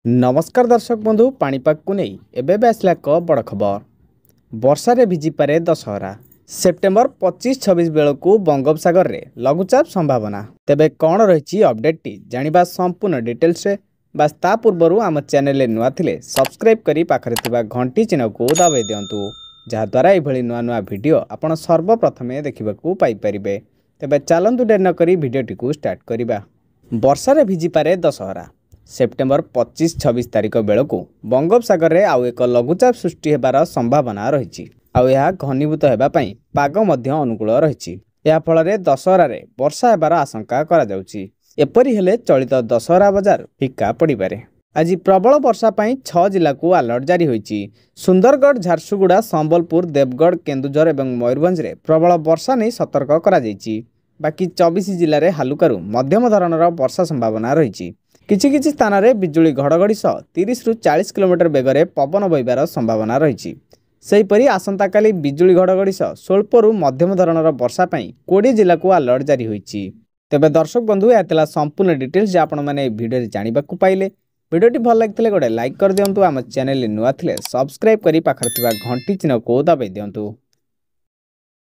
ନମସ୍କାର ଦର୍ଶକ ବନ୍ଧୁ, ପାଣିପାଗକୁ ନେଇ ଏବେ ଏବେ ଆସିଲା ଏକ ବଡ଼ ଖବର। ବର୍ଷାରେ ଭିଜିପାରେ ଦଶହରା। ସେପ୍ଟେମ୍ବର 25 26 ବେଳକୁ ବଙ୍ଗୋପସାଗରରେ ଲଘୁଚାପ ସମ୍ଭାବନା। ତେବେ କ'ଣ ରହିଛି ଅପଡେଟ୍ଟି ଜାଣିବା ସମ୍ପୂର୍ଣ୍ଣ ଡିଟେଲ୍ସରେ। ବାସ୍, ତା ପୂର୍ବରୁ ଆମ ଚ୍ୟାନେଲରେ ନୂଆ ଥିଲେ ସବସ୍କ୍ରାଇବ୍ କରି ପାଖରେ ଥିବା ଘଣ୍ଟି ଚିହ୍ନକୁ ଦବାଇ ଦିଅନ୍ତୁ, ଯାହାଦ୍ୱାରା ଏଭଳି ନୂଆ ନୂଆ ଭିଡ଼ିଓ ଆପଣ ସର୍ବପ୍ରଥମେ ଦେଖିବାକୁ ପାଇପାରିବେ। ତେବେ ଚାଲନ୍ତୁ ଡେରି ନକରି ଭିଡ଼ିଓଟିକୁ ଷ୍ଟାର୍ଟ କରିବା। ବର୍ଷାରେ ଭିଜିପାରେ ଦଶହରା। ସେପ୍ଟେମ୍ବର 25 26 ତାରିଖ ବେଳକୁ ବଙ୍ଗୋପସାଗରରେ ଆଉ ଏକ ଲଘୁଚାପ ସୃଷ୍ଟି ହେବାର ସମ୍ଭାବନା ରହିଛି, ଆଉ ଏହା ଘନୀଭୂତ ହେବା ପାଇଁ ପାଗ ମଧ୍ୟ ଅନୁକୂଳ ରହିଛି। ଏହାଫଳରେ ଦଶହରାରେ ବର୍ଷା ହେବାର ଆଶଙ୍କା କରାଯାଉଛି। ଏପରି ହେଲେ ଚଳିତ ଦଶହରା ବଜାର ଫିକା ପଡ଼ିପାରେ। ଆଜି ପ୍ରବଳ ବର୍ଷା ପାଇଁ 6 ଜିଲ୍ଲାକୁ ଆଲର୍ଟ ଜାରି ହୋଇଛି। ସୁନ୍ଦରଗଡ଼, ଝାରସୁଗୁଡ଼ା, ସମ୍ବଲପୁର, ଦେବଗଡ଼, କେନ୍ଦୁଝର ଏବଂ ମୟୂରଭଞ୍ଜରେ ପ୍ରବଳ ବର୍ଷା ନେଇ ସତର୍କ କରାଯାଇଛି। ବାକି 24 ଜିଲ୍ଲାରେ ହାଲୁକାରୁ ମଧ୍ୟମ ଧରଣର ବର୍ଷା ସମ୍ଭାବନା ରହିଛି। କିଛି କିଛି ସ୍ଥାନରେ ବିଜୁଳି ଘଡ଼ଘଡ଼ି ସହ 30ରୁ 40 କିଲୋମିଟର ବେଗରେ ପବନ ବହିବାର ସମ୍ଭାବନା ରହିଛି। ସେହିପରି ଆସନ୍ତାକାଲି ବିଜୁଳି ଘଡ଼ଘଡ଼ି ସହ ସ୍ୱଳ୍ପରୁ ମଧ୍ୟମ ଧରଣର ବର୍ଷା ପାଇଁ 20 ଜିଲ୍ଲାକୁ ଆଲର୍ଟ ଜାରି ହୋଇଛି। ତେବେ ଦର୍ଶକ ବନ୍ଧୁ, ଏହା ଥିଲା ସମ୍ପୂର୍ଣ୍ଣ ଡିଟେଲ୍ସ ଯେ ଆପଣମାନେ ଏହି ଭିଡ଼ିଓରେ ଜାଣିବାକୁ ପାଇଲେ। ଭିଡ଼ିଓଟି ଭଲ ଲାଗିଥିଲେ ଗୋଟେ ଲାଇକ୍ କରିଦିଅନ୍ତୁ। ଆମ ଚ୍ୟାନେଲରେ ନୂଆ ଥିଲେ ସବସ୍କ୍ରାଇବ୍ କରି ପାଖରେ ଥିବା ଘଣ୍ଟି ଚିହ୍ନକୁ ଦବାଇ ଦିଅନ୍ତୁ।